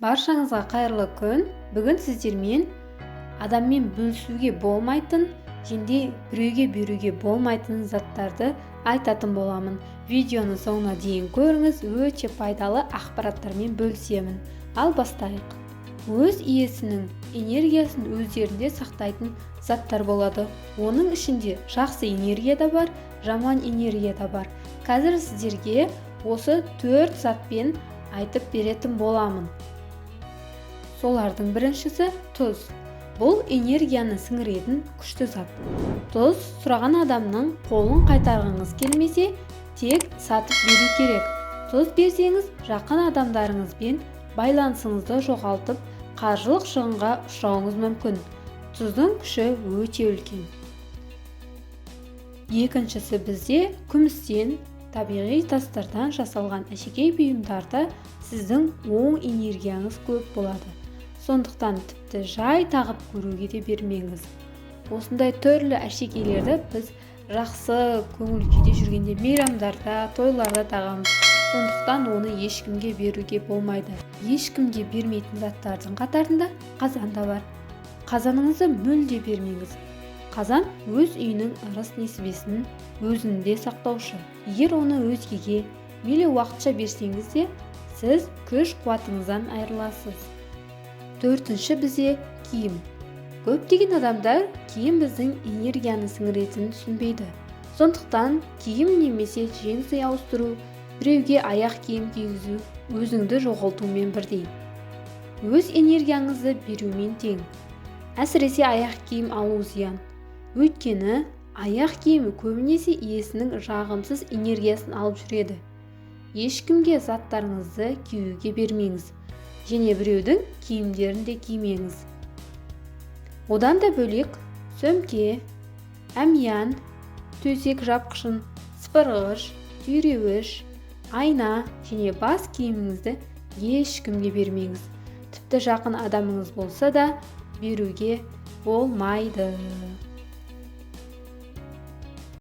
Баршаңызға қайырлы күн. Бүгін сіздермен адаммен бөлісуге болмайтын және біреуге беруге болмайтын заттарды айтатын боламын. Видеоны соңына дейін көріңіз, өте пайдалы ақпараттармен бөлісемін. Ал бастайық. Өз иесінің энергиясын өздерінде сақтайтын заттар болады. Оның ішінде жақсы энергия да бар, жаман энергия да бар. Қазір сіздерге осы 4 затпен айтып беретін боламын. Солардың біріншісі тұз. Бұл энергияны сіңіретін күшті зат. Тұз сұраған адамның қолын қайтарғыңыз келмесе, тек сатып беру керек. Тұз берсеңіз, жақын адамдарыңызбен байланысыңызды жоғалтып, қаржылық шығынға ұшырауыңыз мүмкін. Тұздың күші өте үлкен. Екіншісі бізде күмістен, табиғи тастардан жасалған әшекей бұйымдарда сіздің оң энергияңыз көп болады. Сондықтан тіпті жай тағып көруге де бермеңіз. Осындай түрлі әшекейлерді біз жақсы көңіл күйде жүргенде мейрамдарда, тойларда тағамыз. Сондықтан оны ешкімге беруге болмайды. Ешкімге бермейтін заттардың қатарында қазан да бар. Қазаныңызды мүлде бермеңіз. Қазан өз үйінің ырыс несібесін өзінде сақтаушы. Егер оны өзгеге мейлі уақытша берсеңіз де, сіз күш қуатыңыздан айырыласыз. Төртінші бізде киім. Көптеген адамдар киім біздің энергияны сіңіретінін түсінбейді. Сондықтан киім немесе джинсы ауыстыру, біреуге аяқ киім кигізу өзіңді жоғалтумен бірдей. Өз энергияңызды берумен тең. Әсіресе аяқ киім алу зиян. Өйткені аяқ киім көбінесе иесінің жағымсыз энергиясын алып жүреді. Ешкімге заттарыңызды киюге бермеңіз. Және біреудің киімдерін де кимеңіз. Одан да бөлек сөмке, әмиян, төсек жапқышын, сыпырғыш, түйреуіш, айна және бас киіміңізді ешкімге бермеңіз. Тіпті жақын адамыңыз болса да беруге болмайды.